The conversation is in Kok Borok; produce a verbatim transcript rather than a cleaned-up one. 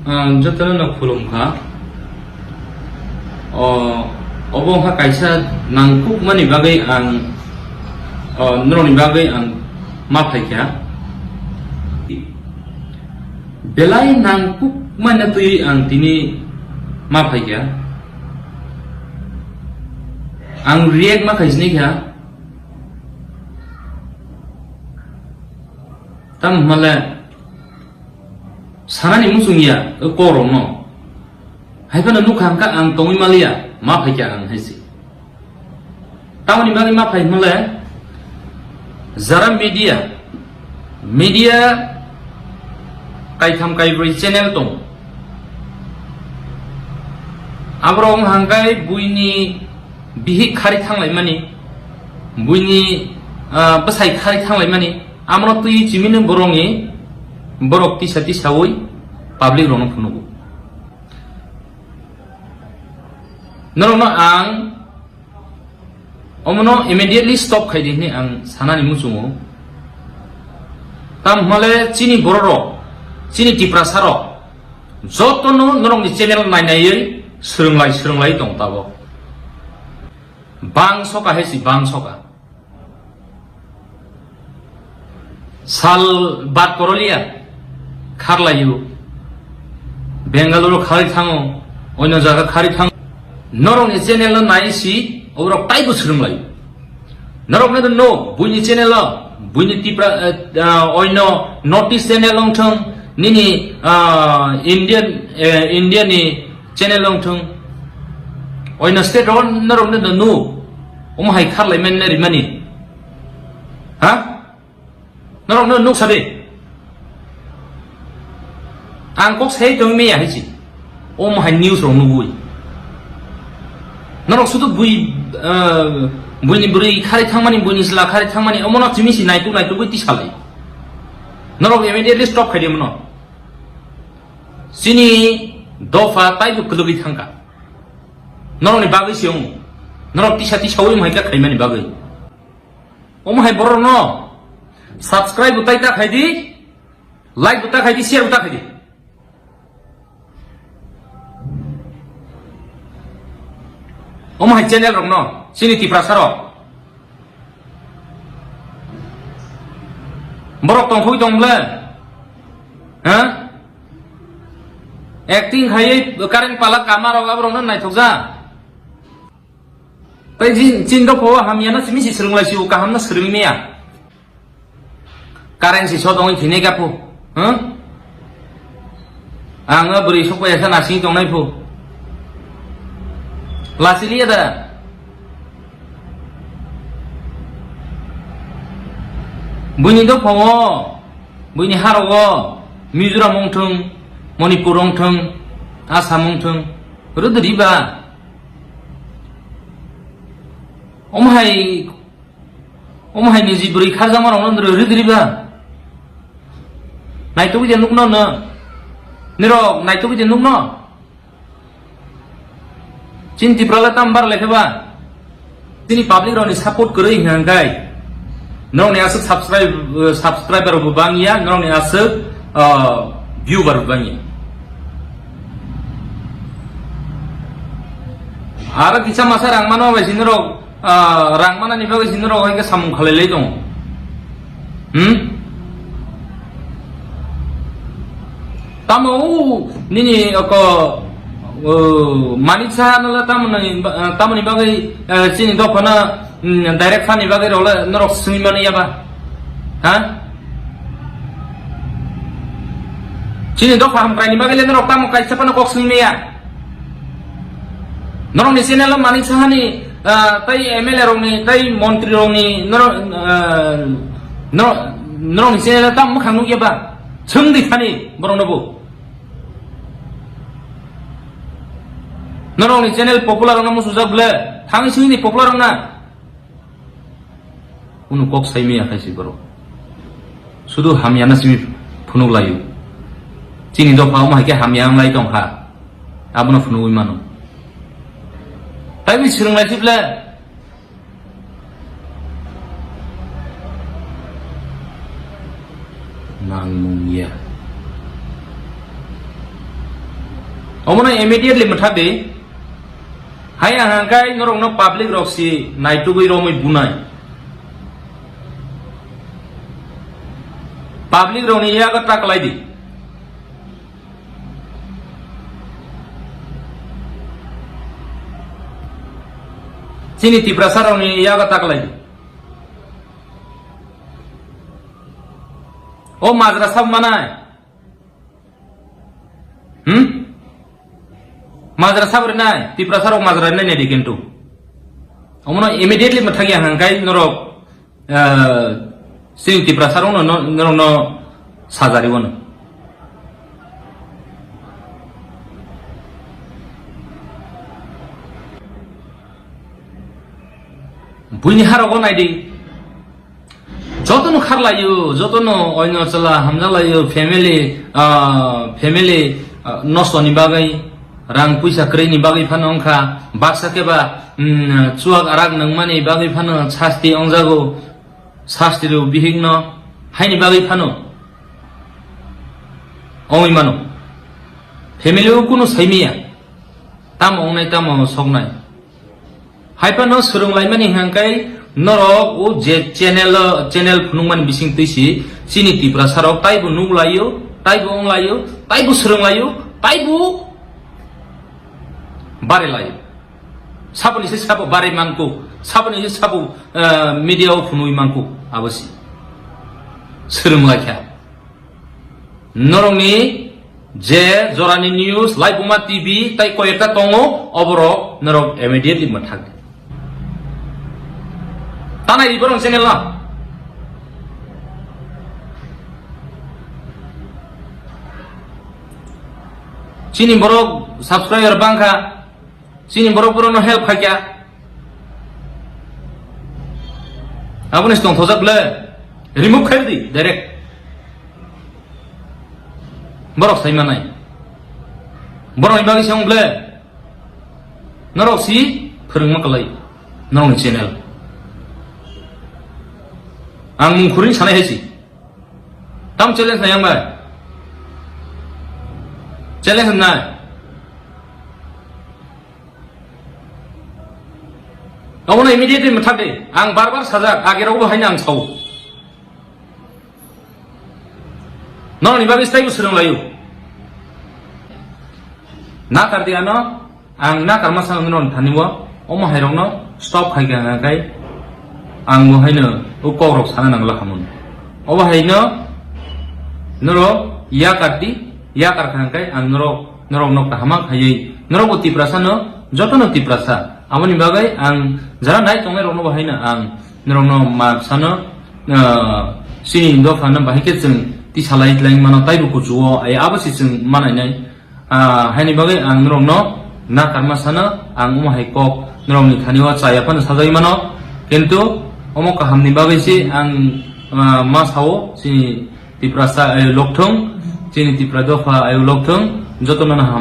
Ang jotono no khulum kha. O, obo wngkha kaisa nangkukmani bagwi ang, o, norokni bagwi ang ma phaikha. Belai nangkukmani twi ang tini ma phaikha. Ang react ma khaisini kha. Tamo hwnle sanani muchung ya, o korokno. Hai phano nukha hwnkha ang tongwi maliya, ma phaikha ang hai se. Tamoni bagwi ma phai hwnle, jara media, media kaitham kaibrwi channel tong. Aborok wngkha hwnkhe buini bihik khari thanglaimani, buini, ah, bwsai khari thanglaimani, amoro twi chimino borokni, borok tisa tisawi public rokno phunugo. Norokno ang omono immediately stop khai di hwnwi ang sanani muchungo. Tam hwnle chini bororok, chini Tiprasarok jotono norokni channel nainaiwi swrwnglai swrwnglai tong tabok. Bang soka hai si bang soka. Sal bat koroliya, kharlaio. Bengaluru khari thango, onyo jaga khari thango. Norokni channel no nai si, oborok taibo swrwnglaio. Norok no, no, buini channel o, buini Tipra, eh, ah, onyo North East channel wngthong, nini, ah, Indian, eh, India ni channel wngthong. Onyo state o norok no, no, omo hai kharlai man rimani. Ha? Norok no nuksa de. Ang kok sai tong meya hai si. Omo hai news rok nugui. Norok sudu bui, ah, buini bwrwi khari thangmani, buini chwla khari thangmani, omono chimi si naituk naitugwi tisalai. Norok immediately stop khai di mono. Chini dopha taibo kwlwgwi thangkha. Norokni bagwi se wng. Norok tisa tisawi wng hai kha khaimani bagwi. Omo hai borok no subscribe bo tai ta khai di, like bo ta khai di, share bo ta khai di. Omo hai channel rok no, chini Tiprasa rok. Borok tongkhoi tong ble. Ha? Acting khai current pala kama rok abo rok no naithok ja. Tai jin, jin dopha o hamya no simi si swrwng lai si o, kaham no swrwng maya. Current si sot ongwi thini ka phu. Huh? Ang o bwrwi sokpai ya sa nasing tongnai phu. Lasi liya da. Buini dopha o, buini haro o, Mizoram ongthung, Manipur ongthung, Assam ongthung, rwdwri ba. Omo hai, omo hai niji bwrwi kharjakma rokno nrw ridiri ba. Naitugwi de nukno no. Nirok naitugwi de nukno. Chini Tripura le tam bar lekhe ba. Chini public rokni support kwrwi hwnka hwnkhe. Norokni aswk subscribe, subscriber bo bangya, norokni aswk, ah, viewer bo bangya. Aro kisa masa rang mano bai si norok, ah, rang manani bagwi si norok hai khe samung khalai lai tongo. Hmm? Tamo o nini oko, o, Manik Saha no le tamoni, tamoni bagwi, eh, chini dophano, mm, direct phani bagwi rok le norok swngwi mano ya ba? Ha? Chini dopha hamkraini bagwi le norok tamo kaisa phano kok swngwi maya? Norokni channel o Manik Sahani, ah, tei M L A rokni, tei montri rokni, norok, ah, norok, norokni channel o tamo mwkhang nukya ba? Swngdi thani borokno bo. Norokni channel popular rokno muchujak ble, thangwi swngdi popular rokna. Kunu kok sai maya khai si borok. Sudu hamya na simi phunuk laio. Chini dopha omo hai khe hamya wng lai tong kha. Abono phunugwi mano. Tai bini swrwng lai si ble. Nang mung ya. Omono immediately mwthak di. Hai ang hangkai norokno public rok si naitugwi romwi bunai. Public rokni yago ta kwlai di. Chini Tiprasa rokni yago ta kwlai di. O majra sab manai. Hmm? Majra sab rinai, Tiprasa rok majra rinai nai di kintu. Omono immediately mwthak ya hangkai norok, eh, sini Tiprasa rok no, no, norok no sajari wano. Buini harok o nai di. Jotono kharlaio, jotono oino chwla hamjalaio, family, ah, family, ah, nosto ni bagwi, rang puisa kwrwi ni bagwi phano wngkha, baksa khe ba, mm, chuak arak nangmani bagwi phano sasti wngjago, sasti rw bihik no, haini bagwi phano wngwi mano. Family o kunu saimiya, tamo wngnai, tamo soknai. Hai phano swrwng laimani hwnkhai norok o je channel o, channel phunukmani bising twi si chini Tiprasa rok taibo nuk laio, taibo wng laio, taibo swrwng laio, taibo bare laio. Saboni se sabo bare manku, saboni se sabo, eh, media o phunui manku, abo si swrwng laikha. Norokni je jorani news, Laibuma T V tai koyekta tongo, oborok norok immediately mwthak di. Tanai di borok channel no. Chini borok subscriber bangkha, chini borok borokno help khaikha. Aboni se tongthokjak le remove khai di direct. Borok sai manai. Borokni bagwi se wng ble. Norok si phwrwngma kwlai. Norokni channel. Ang mung khurui sanai hai si. Tam challenge nai ang bai. Challenge nai. Omono immediately mwthak di. Ang bar bar sajak, agerokbo haino ang sao. Norokni bagwi taibo swrwng laio. Nakar di ano, ang nakar masa norokni thani o, omo hairokno stop khai kha hwnka khe, ang bo haino o kokrok sana nangla khamung. Obo haino norok yakar di, yakar kha hwnka khe ang norok, norokno kaham khaiwi, norok bo Tiprasa no, jotono Tiprasa. Aboni bagwi ang jara nai tongnai rokno bo haino ang norokno ma sano, ah, chini dophano bahai khe chwng tisalai tlai mano, taibo kuchugo, ai abo se chwng manainai. Ah, haini bagwi ang norokno nakarma sano, ang omo hai kok norokni thani o chaya phano sajagwi mano, kintu omo kahamni bagwi se ang, ah, ma sao chini Tiprasa ayo lokthung, chini Tipra dopha ayo lokthung, jotono no ham.